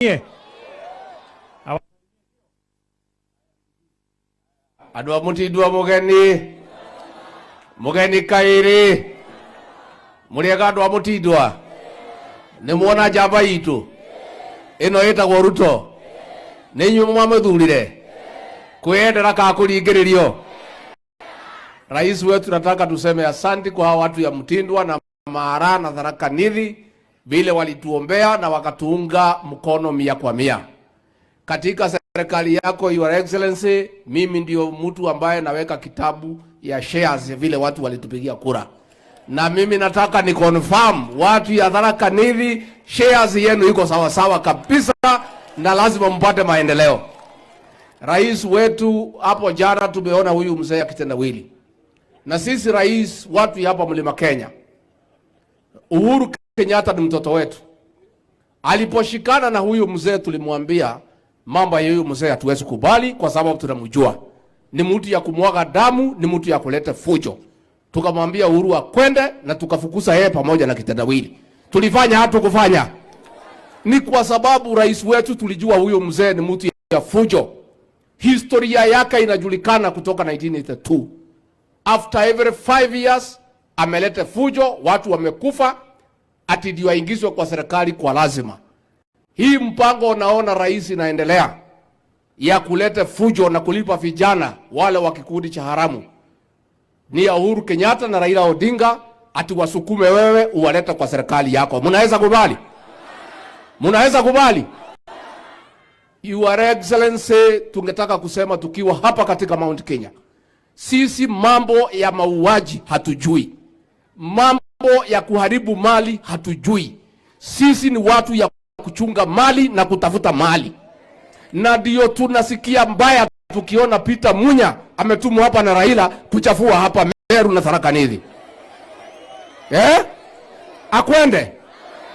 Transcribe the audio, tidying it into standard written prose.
Niĩ. Andũ a Mũtindwa, mũgeni mũgeni kaĩrĩ mũrĩega. Andũ a Mũtindwa, nĩ muona njamba itũ ĩno ĩtagwo Ruto? Nĩ inyuĩ mwamũthurire kwĩyendera ka kũringĩrĩrio? Rais wetu, nataka tuseme asante kwa hawa watu ya Mtindwa na Mara na Tharaka Nithi, vile walituombea na wakatuunga mkono 100 kwa 100 katika serikali yako. Your Excellency, mimi ndio mtu ambaye naweka kitabu ya shares ya vile watu walitupigia kura, na mimi nataka ni confirm watu ya Tharaka Nithi, shares yenu iko sawa sawa kabisa, na lazima mpate maendeleo. Rais wetu, hapo jana tumeona huyu mzee akitendawili, na sisi rais, watu hapa Mlima Kenya, Uhuru Kenyatta ni mtoto wetu. Aliposhikana na huyu mzee, tulimwambia mambo ya huyu mzee hatuwezi kubali, kwa sababu tunamjua ni mtu ya kumwaga damu, ni mtu ya kuleta fujo. Tukamwambia Uhuru akwende na tukafukuza yeye pamoja na kitendawili. Tulifanya hatukufanya? Ni kwa sababu rais wetu tulijua huyu mzee ni mtu ya fujo. Historia yake inajulikana kutoka 1982. After every 5 years ameleta fujo, watu wamekufa, ati ndio aingizwe kwa serikali kwa lazima. Hii mpango unaona rais inaendelea ya kuleta fujo na kulipa vijana wale wa kikundi cha haramu ni ya Uhuru Kenyatta na Raila Odinga, ati wasukume wewe uwalete kwa serikali yako. Mnaweza kubali? Mnaweza kubali? Your Excellency, tungetaka kusema tukiwa hapa katika Mount Kenya, sisi mambo ya mauaji hatujui, mambo ya kuharibu mali hatujui. Sisi ni watu ya kuchunga mali na kutafuta mali, na ndio tunasikia mbaya tukiona Peter Munya ametumwa hapa na Raila kuchafua hapa Meru na Tharaka Nithi, eh? Akwende.